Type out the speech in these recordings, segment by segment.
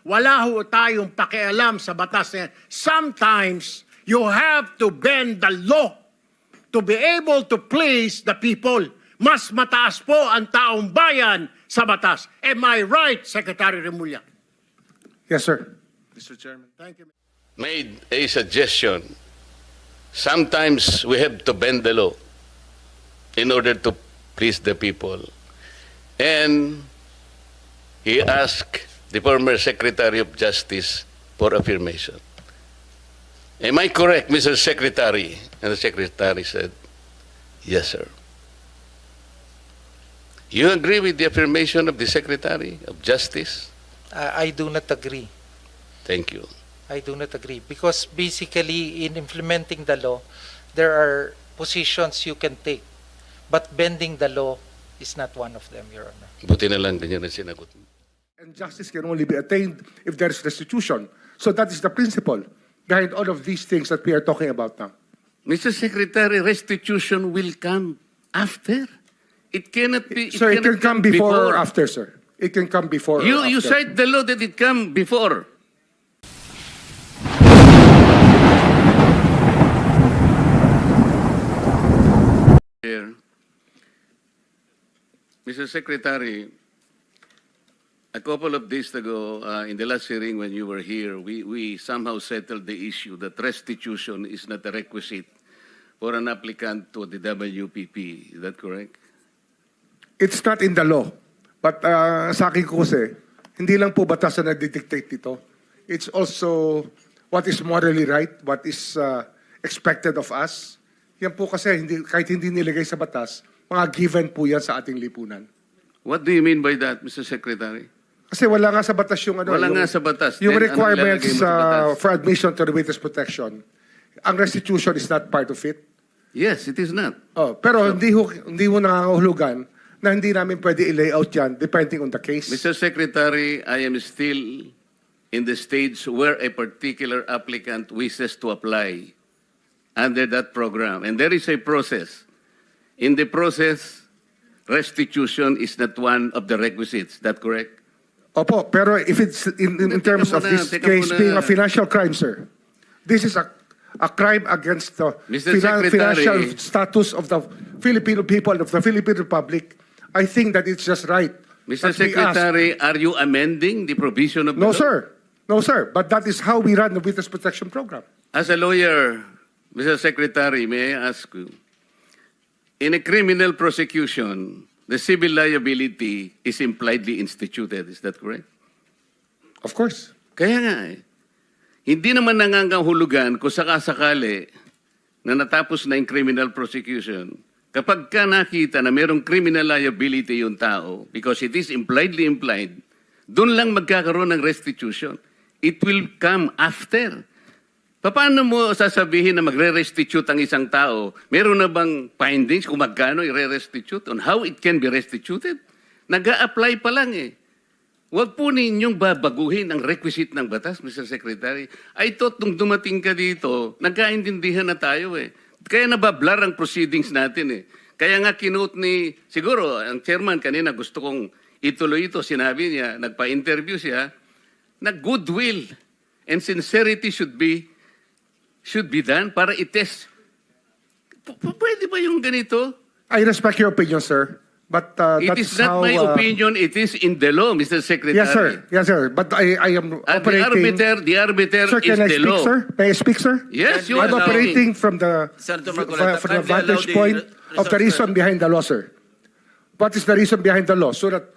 Wala ho tayong pakialam sa batas na yan. Sometimes, you have to bend the law to be able to please the people. Mas mataas po ang taong bayan sa batas. Am I right, Secretary Remulla? Yes, sir. Mr. Chairman. Thank you. Made a suggestion. Sometimes we have to bend the law in order to please the people. And he asked the former Secretary of Justice for affirmation. "Am I correct, Mr. Secretary?" And the Secretary said, "Yes, sir." You agree with the affirmation of the Secretary of Justice? I do not agree. Thank you. I do not agree because basically in implementing the law, there are positions you can take, but bending the law is not one of them, Your Honor. Buti na lang ganyan ang sinagot mo. And justice can only be attained if there is restitution. So that is the principle behind all of these things that we are talking about now. Mr. Secretary, restitution will come after. It cannot be. Sir, it can cannot come before or after, sir. It can come before or You after. Cite the law that it come before. Here. Mr. Secretary, a couple of days ago, in the last hearing when you were here, we somehow settled the issue that restitution is not a requisite for an applicant to the WPP. Is that correct? It's not in the law. But sa akin ko kasi, hindi lang po batas na nagdidictate dito. It's also what is morally right, what is expected of us. Yan po kasi, hindi, kahit hindi nilagay sa batas, mga given po yan sa ating lipunan. What do you mean by that, Mr. Secretary? Kasi wala nga sa batas yung ano. Wala nga sa batas. Yung Then, ano requirements ilalagay mo sa batas? For admission to the witness protection, ang restitution is not part of it. Yes, it is not. Oh, pero hindi ho nangangahulugan na hindi namin pwede i-layout yan depending on the case. Mr. Secretary, I am still in the stage where a particular applicant wishes to apply under that program. And there is a process. In the process, restitution is not one of the requisites. Is that correct? Opo, pero if it's in Teka terms of muna, this teka case muna. Being a financial crime, sir, this is a crime against the Mr. Secretary. Financial status of the Filipino people, of the Philippine Republic. I think that it's just right Mr. that we ask. Secretary, are you amending the provision of the No, law? sir. No, sir. But that is how we run the witness protection program. As a lawyer, Mr. Secretary, may I ask you, in a criminal prosecution, the civil liability is impliedly instituted. Is that correct? Of course. Kaya nga eh. Hindi naman nangangahulugan kung sakasakali na natapos na yung criminal prosecution, kapag ka nakita na mayroong criminal liability yung tao, because it is impliedly implied, doon lang magkakaroon ng restitution. It will come after. Paano mo sasabihin na magre-restitute ang isang tao? Meron na bang findings kung magkano i-restitute on how it can be restituted? Nag apply pa lang eh. Huwag po ninyong babaguhin ang requisite ng batas, Mr. Secretary. I thought nung dumating ka dito, nagkaintindihan na tayo eh. Kaya naba-blur ang proceedings natin eh. Kaya nga kinote ni, siguro, ang chairman kanina gusto kong ituloy ito. Sinabi niya, nagpa-interview siya, na goodwill and sincerity should be done para itest. Pwede ba yung ganito? I respect your opinion, sir. But It that's is not how, my opinion, it is in the law, Mr. Secretary. Yes, sir. Yes, sir. But I am The operating. arbiter Sir, is can I the speak, law. sir? May I speak, sir? Yes, you I'm are operating from the Senator Marcoleta, from the kindly allow vantage the point of the resource reason person. Behind the law, sir. What is the reason behind the law? So that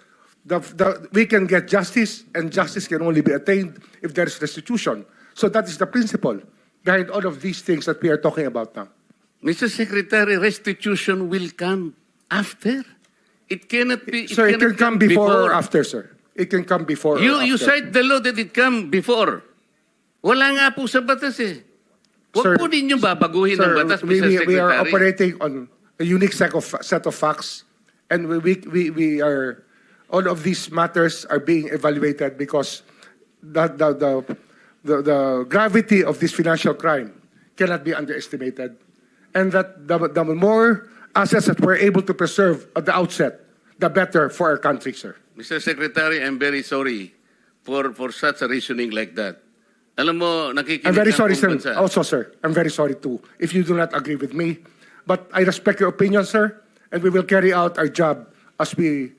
we can get justice, and justice can only be attained if there is restitution. So that is the principle behind all of these things that we are talking about now. Mr. Secretary, restitution will come after. It cannot be. Sir, it cannot can come before or after, sir. It can come before or You after. Cite the law that it come before. Wala nga po sa batas eh. Huwag Sir, po ninyong babaguhin ang sir, batas, we, Mr. we, Secretary. we are operating on a unique set of facts, and we are, all of these matters are being evaluated because the gravity of this financial crime cannot be underestimated. And that the more assets that we're able to preserve at the outset, the better for our country, sir. Mr. Secretary, I'm very sorry for such a reasoning like that. Alam mo, nakikinig I'm very ang sorry, buong sir. bansa. Also, sir, I'm very sorry too if you do not agree with me. But I respect your opinion, sir, and we will carry out our job as we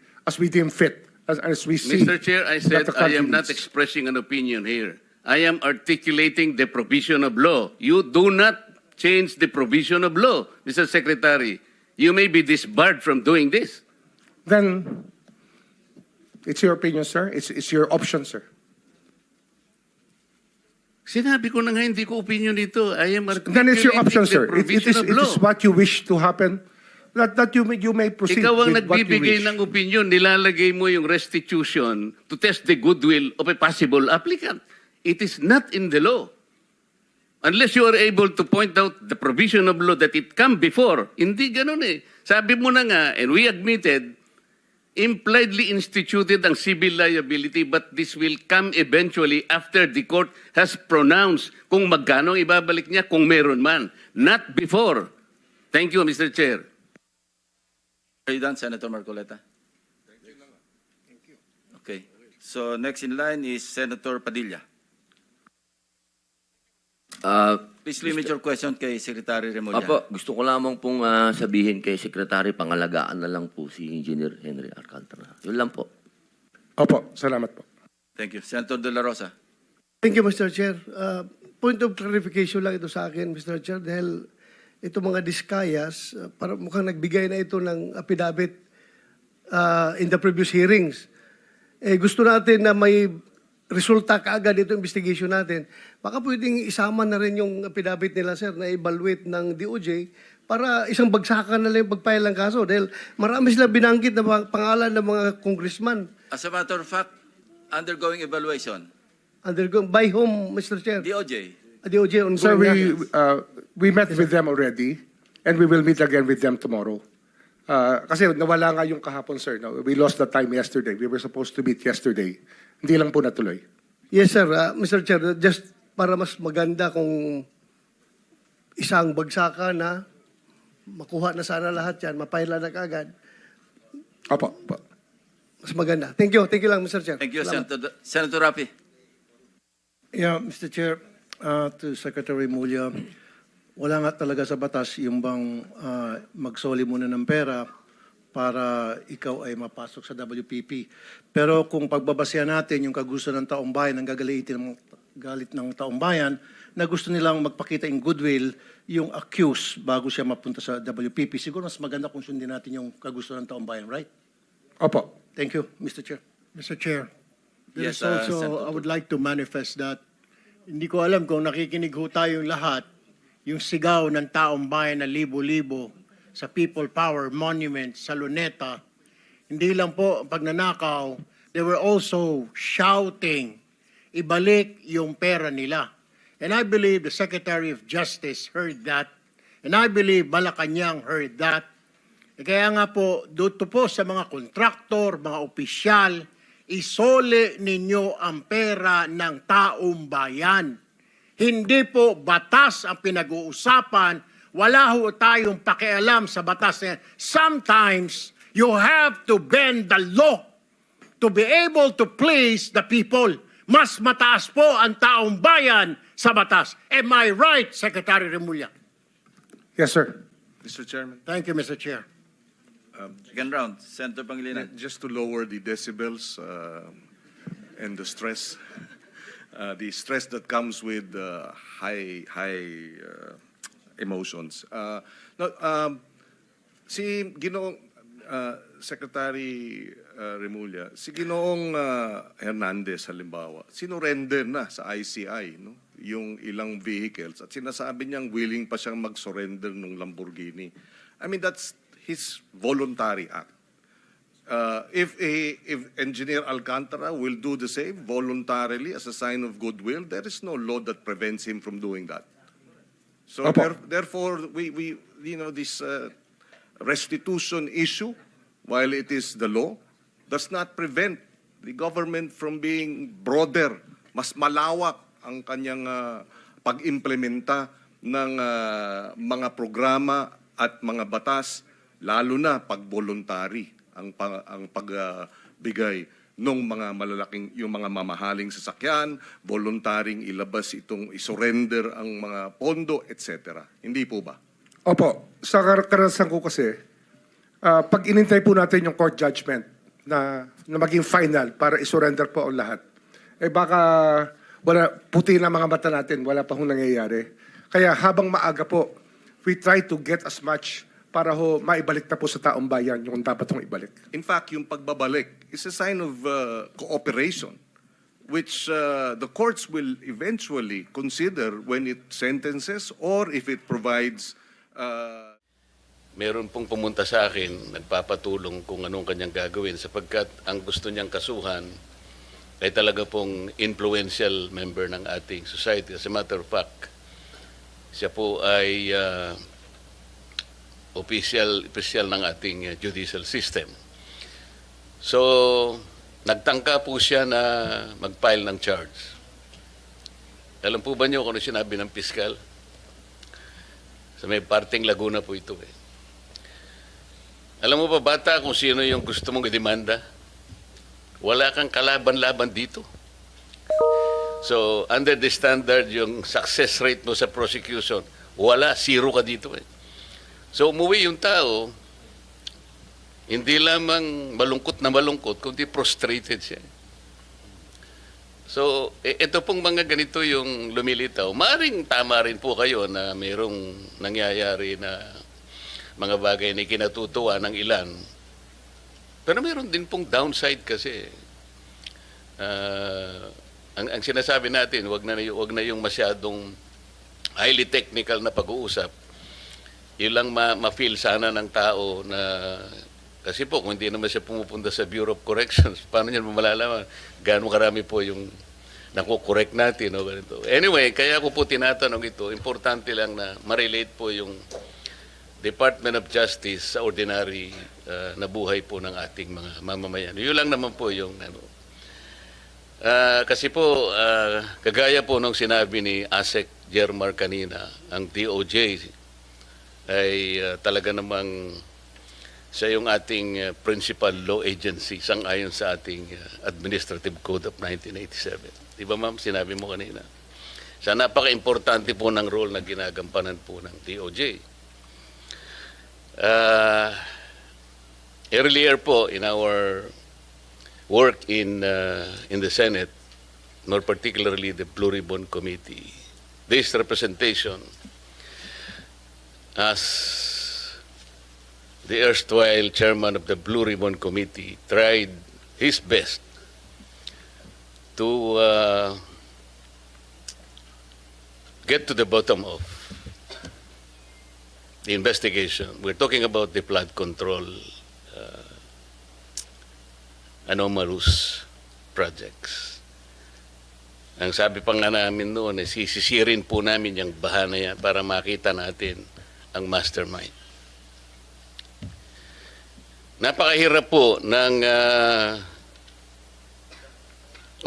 deem fit, as we see Mr. Chair, I that said the I country am not needs. Expressing an opinion here. I am articulating the provision of law. You do not change the provision of law, Mr. Secretary. You may be disbarred from doing this. Then, it's your opinion, sir. It's your option, sir. Sinabi ko na nga, hindi ko opinion ito. I am Then it's your articulating option, the sir. It provision is, of it law. is what you wish to happen. That you may proceed Ikaw ang with what you nagbibigay wish. Ng opinion, nilalagay mo yung restitution to test the goodwill of a possible applicant. It is not in the law. Unless you are able to point out the provision of law that it come before. Hindi ganun eh. Sabi mo na nga, and we admitted, impliedly instituted ang civil liability, but this will come eventually after the court has pronounced kung magkano ang ibabalik niya, kung meron man. Not before. Thank you, Mr. Chair. Are you done, Senator Marcoleta? Okay. So next in line is Senator Padilla. Please limit your question kay Secretary Remulla. Apo, gusto ko lamang pong sabihin kay Secretary, pangalagaan na lang po si Engineer Henry Alcantara. Yun lang po. Opo, salamat po. Thank you. Senator De La Rosa. Thank you, Mr. Chair. Point of clarification lang ito sa akin, Mr. Chair, dahil ito mga Discayas, para mukhang nagbigay na ito ng affidavit in the previous hearings. Eh, gusto natin na may resulta kaagad ito investigation natin. Baka pwedeng isama na rin yung affidavit nila, sir, na evaluate ng DOJ para isang bagsakan na lang yung pag-file ng kaso dahil marami sila binanggit na mga pangalan ng mga congressman. As a matter of fact, undergoing evaluation, Undergo, by whom, Mr. Chair? DOJ. DOJ ongoing Sir, na. we met with them already, and we will meet again with them tomorrow. Kasi nawala nga yung kahapon, sir. No? We lost the time yesterday. We were supposed to meet yesterday. Hindi lang po natuloy. Yes, sir. Mr. Chair, just para mas maganda kung isang bagsakan na makuha na sana lahat yan, ma-file na kaagad, Opo. Opo. Mas maganda. Thank you. Thank you lang, Mr. Chair. Thank you, Salamat. Senator Raffy. Yeah, Mr. Chair, to Secretary Remulla, wala nga talaga sa batas yung bang magsoli muna ng pera para ikaw ay mapasok sa WPP. Pero kung pagbabasehan natin yung kagusto ng taong bayan, ang gagalitin ng galit ng taong bayan, na gusto nilang magpakita in goodwill yung accused bago siya mapunta sa WPP. Siguro mas maganda kung sundin natin yung kagusto ng taong bayan, right? Opo. Thank you, Mr. Chair. Mr. Chair, there Yes, is also, Senator. I would like to manifest that hindi ko alam kung nakikinig ho tayong lahat, yung sigaw ng taong bayan na libo-libo sa People Power Monument sa Luneta. Hindi lang po ang pagnanakaw, they were also shouting, "Ibalik yung pera nila." And I believe the Secretary of Justice heard that. And I believe Malacanang heard that. Eh, kaya nga po, dito po sa mga kontraktor, mga opisyal, isole ninyo ang pera ng taong bayan. Hindi po batas ang pinag-uusapan. Wala ho tayong pakialam sa batas na yan. Sometimes, you have to bend the law to be able to please the people. Mas mataas po ang taong bayan sa batas. Am I right, Secretary Remulla? Yes, sir. Mr. Chairman, Thank you, Mr. Chair. Second round, Senator Pangilinan. Just to lower the decibels and the stress that comes with high emotions. No, si Ginoong Secretary Remulla, si Ginoong Hernandez halimbawa, sinurrender na sa ICI, no, yung ilang vehicles at sinasabi niyang willing pa siyang mag-surrender ng Lamborghini. I mean, that's his voluntary act. If Engineer Alcantara will do the same voluntarily as a sign of goodwill, there is no law that prevents him from doing that. So Opo. therefore, we you know this restitution issue, while it is the law, does not prevent the government from being broader, mas malawak ang kanyang pag-implementa ng mga programa at mga batas, lalo na pag voluntary ang pagbigay nung mga malalaking, yung mga mamahaling sasakyan, voluntaring ilabas itong isurrender ang mga pondo, etc. Hindi po ba? Opo, sa karanasan ko kasi, pag inintay po natin yung court judgment na maging final para isurrender po ang lahat, eh baka wala, puti na mga mata natin, wala pa hong nangyayari. Kaya habang maaga po, we try to get as much para ho maibalik na po sa taong bayan yung dapat hong ibalik. In fact, yung pagbabalik is a sign of cooperation which the courts will eventually consider when it sentences or if it provides Meron pong pumunta sa akin, nagpapatulong kung anong kanyang gagawin sapagkat ang gusto niyang kasuhan ay talaga pong influential member ng ating society. As a matter of fact, siya po ay official ng ating judicial system. So, nagtangka po siya na mag-file ng charge. Alam po ba niyo kung ano sinabi ng piskal? Sa may parteng Laguna po ito eh. Alam mo ba, bata, kung sino yung gusto mong idemanda? Wala kang kalaban-laban dito. So, under the standard, yung success rate mo sa prosecution, wala, zero ka dito eh. So, umuwi yung tao, hindi lamang malungkot na malungkot, kundi frustrated siya. So, ito pong mga ganito yung lumilitaw. Maaring tama rin po kayo na mayroong nangyayari na mga bagay na kinatutuwa ng ilan. Pero mayroon din pong downside kasi. Ang sinasabi natin, wag na yung masyadong highly technical na pag-uusap. Yun lang ma-feel sana ng tao na kasi po kung hindi naman siya pumupunta sa Bureau of Corrections, paano niya malalaman gaano karami po yung naku-correct natin o ganito? Anyway, kaya ko po tinatanong ito, importante lang na ma-relate po yung Department of Justice sa ordinary na buhay po ng ating mga mamamayan. Yun lang naman po yung ano. Kasi po, kagaya po nung sinabi ni Asec Germar kanina, ang DOJ ay talaga namang siya yung ating principal law agency sang-ayon sa ating Administrative Code of 1987. Di ba, ma'am? Sinabi mo kanina. Sa napaka-importante po ng role na ginagampanan po ng DOJ. Earlier po in our work in the Senate, more particularly the Blue Ribbon Committee, this representation as the erstwhile chairman of the Blue Ribbon Committee tried his best to get to the bottom of the investigation. We're talking about the flood control anomalous projects. Ang sabi pa nga namin noon, eh, sisisirin po namin yung baha na yan para makita natin ang mastermind. Napakahirap po ng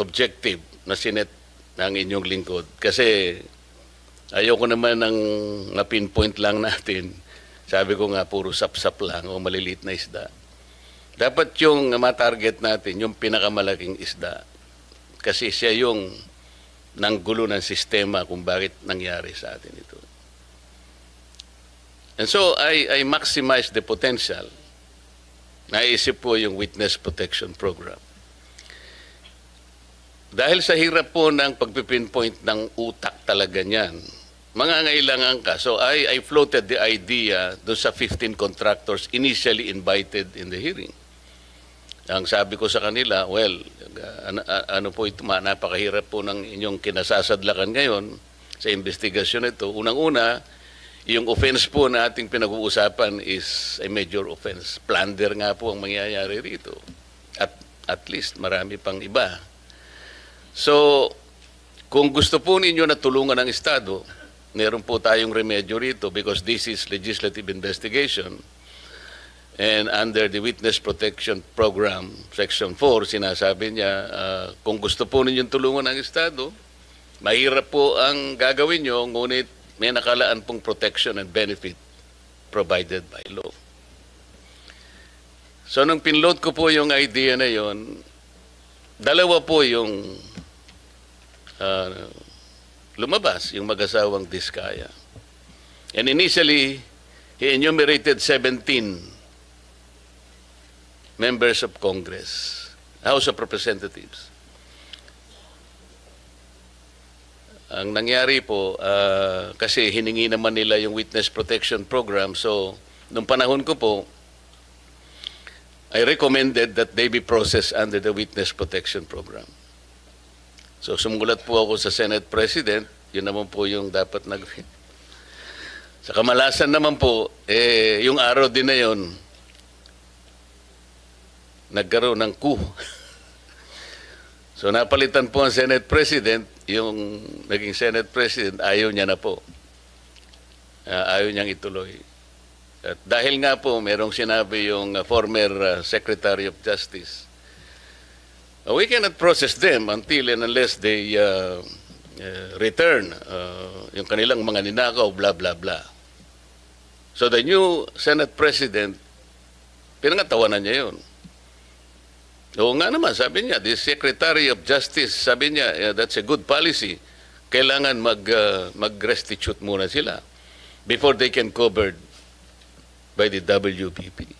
objective na sinet ng inyong lingkod. Kasi ayoko naman ng na-pinpoint lang natin. Sabi ko nga, puro sapsap lang o maliliit na isda. Dapat yung matarget natin, yung pinakamalaking isda. Kasi siya yung nanggulo ng sistema kung bakit nangyari sa atin ito. And so I maximize the potential. Naisip po yung Witness Protection Program. Dahil sa hirap po ng pagpipinpoint ng utak talaga niyan, mangangailangan ka. So I floated the idea doon sa 15 contractors initially invited in the hearing. Ang sabi ko sa kanila, well, ano po ito, napakahirap po ng inyong kinasasadlakan ngayon sa investigasyon ito. Unang-una, yung offense po na ating pinag-uusapan is a major offense. Plunder nga po ang mangyayari rito. At least marami pang iba. So, kung gusto po ninyo na tulungan ng Estado, meron po tayong remedyo rito because this is legislative investigation. And under the Witness Protection Program, Section 4, sinasabi niya, kung gusto po ninyong tulungan ang Estado, mahirap po ang gagawin nyo, ngunit may nakalaan pong protection and benefit provided by law. So nung pinload ko po yung idea na yon, Dalawa po yung lumabas, yung mag-asawang Diskaya. And initially, he enumerated 17 members of Congress, House of Representatives. Ang nangyari po, kasi hiningi naman nila yung Witness Protection Program, so nung panahon ko po, I recommended that they be processed under the Witness Protection Program. So sumulat po ako sa Senate President, yun naman po yung dapat na gawin. Sa kamalasan naman po, eh, yung araw din na yun, nagkaroon ng coup. So napalitan po ang Senate President, yung naging Senate President, ayaw niya na po. Ayaw niyang ituloy. At dahil nga po, merong sinabi yung former Secretary of Justice, we cannot process them until and unless they return yung kanilang mga ninakaw, blah, blah, blah. So the new Senate President, pinangatawanan niya yun. Oo nga naman, sabi niya, the Secretary of Justice, sabi niya, "Yeah, that's a good policy. Kailangan mag-restitute muna sila before they can covered by the WPP."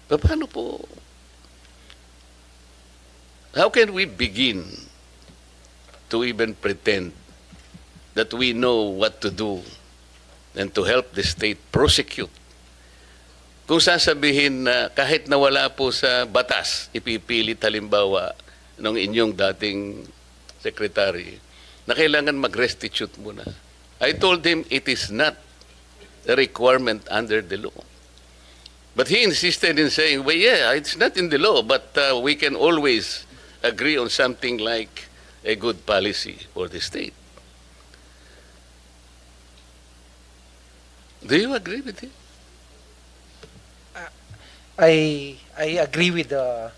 Paano po? How can we begin to even pretend that we know what to do and to help the state prosecute? Kung sasabihin na kahit na wala po sa batas, ipipilit halimbawa ng inyong dating secretary na kailangan mag-restitute muna. I told him it is not a requirement under the law. But he insisted in saying, "Well, yeah, it's not in the law, but we can always agree on something like a good policy for the state." Do you agree with him? I agree with the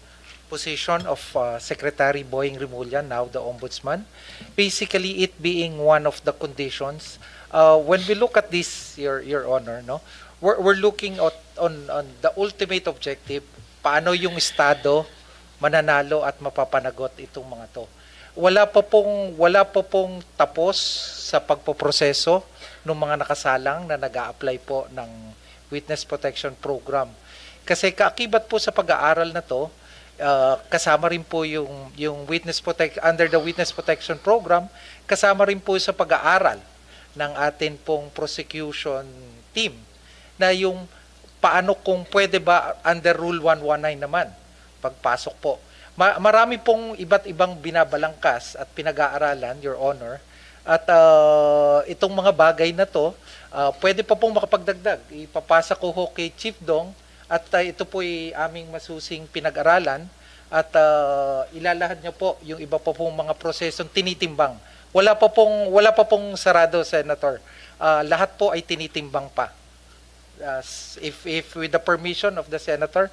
position of Secretary Boying Remulla, now the Ombudsman. Basically, it being one of the conditions. When we look at this, Your Honor, no, we're looking at on the ultimate objective, paano yung Estado mananalo at mapapanagot itong mga to. Wala pa pong tapos sa pagpoproseso ng mga nakasalang na nag apply po ng Witness Protection Program. Kasi kaakibat po sa pag-aaral na to, kasama rin po yung witness protect under the Witness Protection Program, kasama rin po sa pag-aaral ng atin pong prosecution team na yung paano kung pwede ba under Rule 119 naman pagpasok po. Marami pong iba't ibang binabalangkas at pinag-aaralan, Your Honor. At itong mga bagay na to, pwede pa pong makapagdagdag. Ipapasa ko ho kay Chief Dong at ito po ay aming masusing pinag-aralan at ilalahad niya po yung iba pa pong mga prosesong tinitimbang. Wala pa pong sarado, Senator. Lahat po ay tinitimbang pa. If with the permission of the senator,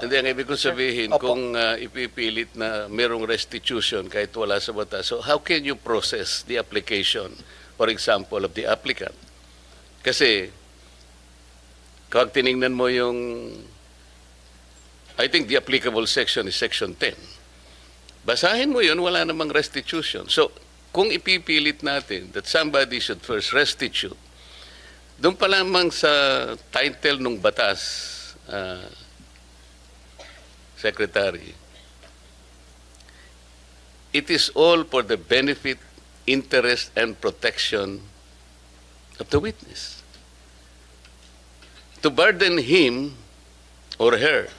Hindi, ang ibig kong sabihin, Opo. Kung ipipilit na merong restitution kahit wala sa batas, so how can you process the application, for example, of the applicant? Kasi, kapag tiningnan mo yung, I think the applicable section is Section 10. Basahin mo yun, wala namang restitution. So, kung ipipilit natin that somebody should first restitute, doon pa lamang sa title ng batas, Secretary, it is all for the benefit, interest, and protection of the witness. To burden him or her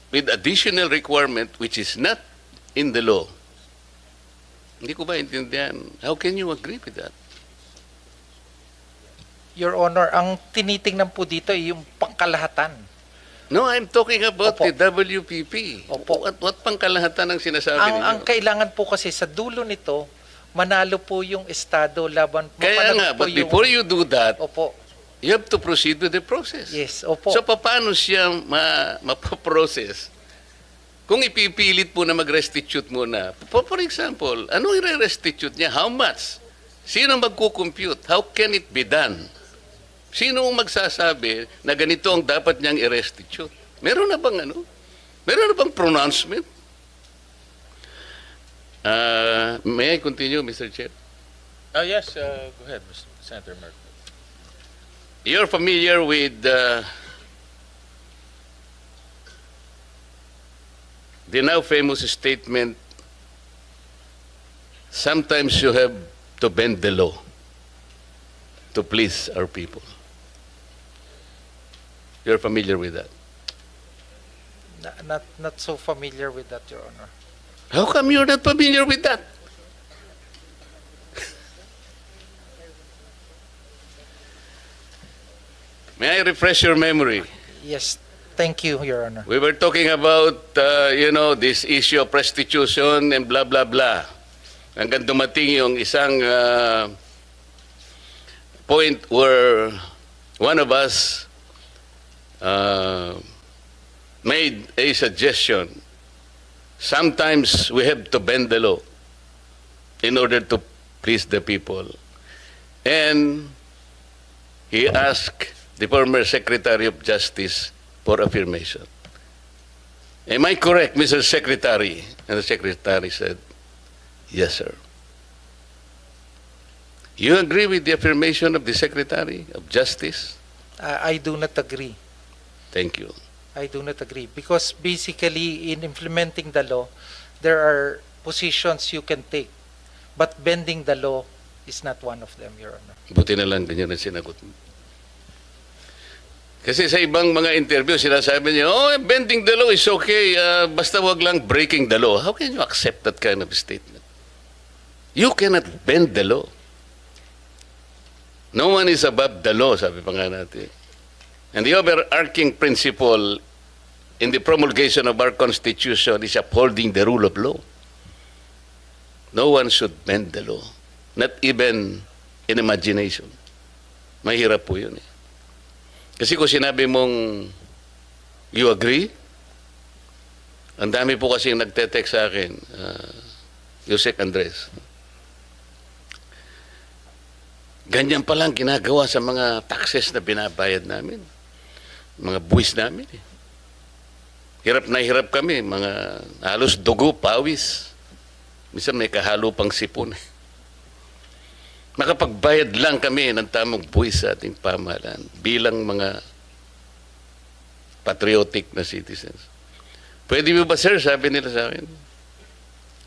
with additional requirement which is not in the law, hindi ko maintindihan? How can you agree with that? Your Honor, ang tinitingnan po dito ay yung pangkalahatan. No, I'm talking about Opo. the WPP. Opo. What pangkalahatan ang sinasabi Ang, ninyo? ang kailangan po kasi sa dulo nito, manalo po yung Estado laban Kaya mapanagot nga, po but before you do that, Opo. You have to proceed with the process. Yes, opo. So, paano siya mapaprocess kung ipipilit po na mag-restitute muna? For example, ano i-restitute niya? How much? Sino magkukompute? How can it be done? Sino ang magsasabi na ganito ang dapat niyang i-restitute? Meron na bang ano? Meron na bang pronouncement? May I continue, Mr. Chair? Yes, go ahead, Mr. Senator Mark. You're familiar with the now famous statement, "Sometimes you have to bend the law to please our people." You're familiar with that? Not so familiar with that, Your Honor. How come you're not familiar with that? May I refresh your memory? Yes, thank you, Your Honor. We were talking about this issue of restitution and blah, blah, blah. Hanggang dumating yung isang point where one of us made a suggestion. Sometimes we have to bend the law in order to please the people. And he asked the former Secretary of Justice for affirmation. "Am I correct, Mr. Secretary?" And the Secretary said, "Yes, sir." You agree with the affirmation of the Secretary of Justice? I do not agree. Thank you. I do not agree because basically in implementing the law, there are positions you can take, but bending the law is not one of them, Your Honor. Buti na lang ganyan ang sinagot mo. Kasi sa ibang mga interview, sinasabi niya, "Oh, bending the law is okay, basta wag lang breaking the law." How can you accept that kind of statement? You cannot bend the law. No one is above the law, sabi pa nga natin. And the overarching principle in the promulgation of our Constitution is upholding the rule of law. No one should bend the law. Not even in imagination. Mahirap po yun eh. Kasi kung sinabi mong you agree, ang dami po kasi nagte-text sa akin, Usec Andres. Ganyan pa lang ginagawa sa mga taxes na binabayad namin. Mga buwis namin eh. Hirap na hirap kami, mga halos dugo, pawis. Minsan may kahalo pang sipon eh. Makapagbayad lang kami ng tamang buwis sa ating pamahalaan bilang mga patriotic na citizens. "Pwede mo ba, sir?" sabi nila sa akin.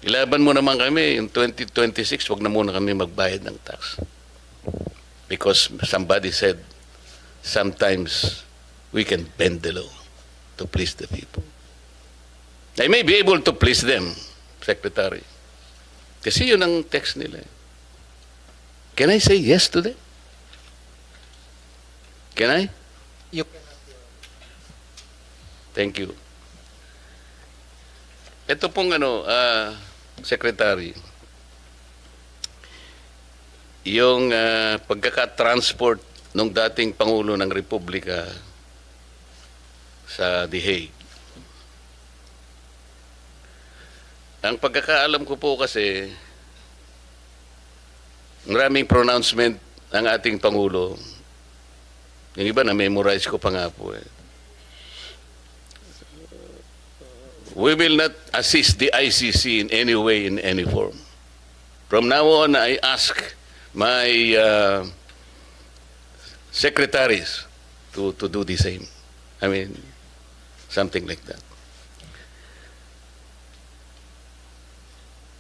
"Ilaban mo naman kami, yung 2026, wag na muna kami magbayad ng tax. Because somebody said, sometimes we can bend the law to please the people." I may be able to please them, Secretary. Kasi yun ang text nila eh. Can I say yes to them? Can I? You Thank you. Ito pong ano, Secretary, yung pagkaka-transport ng dating Pangulo ng Republika sa The Hague. Ang pagkakaalam ko po kasi, maraming pronouncement ang ating Pangulo. Yung iba na-memorize ko pa nga po eh. "We will not assist the ICC in any way, in any form. From now on, I ask my secretaries to do the same." I mean, something like that.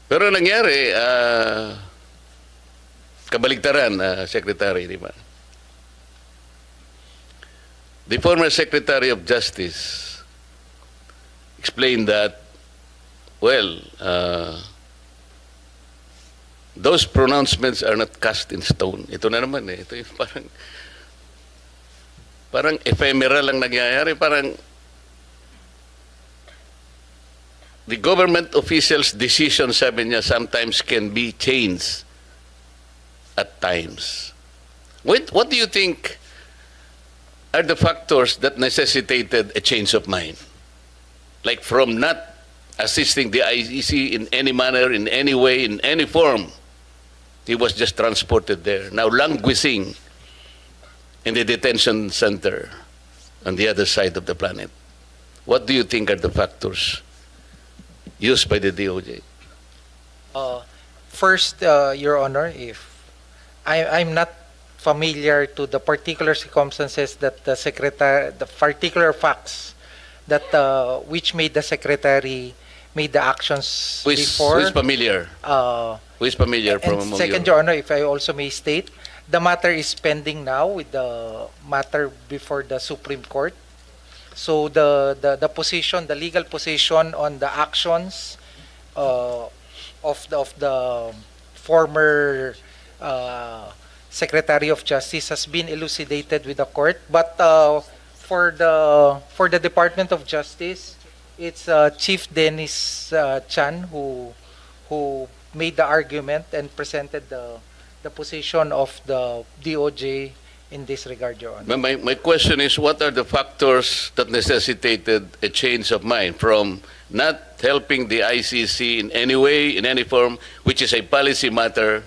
Pero nangyari, kabaligtaran, Secretary, di ba? The former Secretary of Justice explained that, well, those pronouncements are not cast in stone. Ito na naman eh. Ito yung parang ephemeral lang nangyayari. Parang the government officials' decision, sabi niya, sometimes can be changed at times. What do you think are the factors that necessitated a change of mind? Like from not assisting the ICC in any manner, in any way, in any form, he was just transported there. Now languishing in the detention center on the other side of the planet. What do you think are the factors used by the DOJ? First, Your Honor, if I'm not familiar to the particular circumstances that the secretary, the particular facts that which made the secretary made the actions before. Who is familiar? Who is familiar from And among second, you? Your Honor, if I also may state, the matter is pending now with the matter before the Supreme Court. So the position, the legal position on the actions of the former Secretary of Justice has been elucidated with the court. But for the Department of Justice, it's Chief Dennis Chan who made the argument and presented the position of the DOJ in this regard, Your Honor. My question is, what are the factors that necessitated a change of mind from not helping the ICC in any way, in any form, which is a policy matter,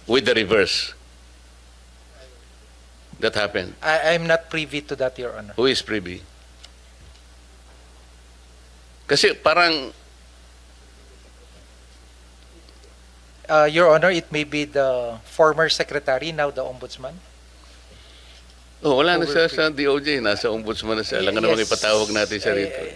with the reverse that happened? I'm not privy to that, Your Honor. Who is privy? Kasi parang Your Honor, it may be the former secretary, now the ombudsman. Oh, wala na siya sa DOJ, nasa ombudsman na siya. Alam nga namang ipatawag natin siya rito. Eh,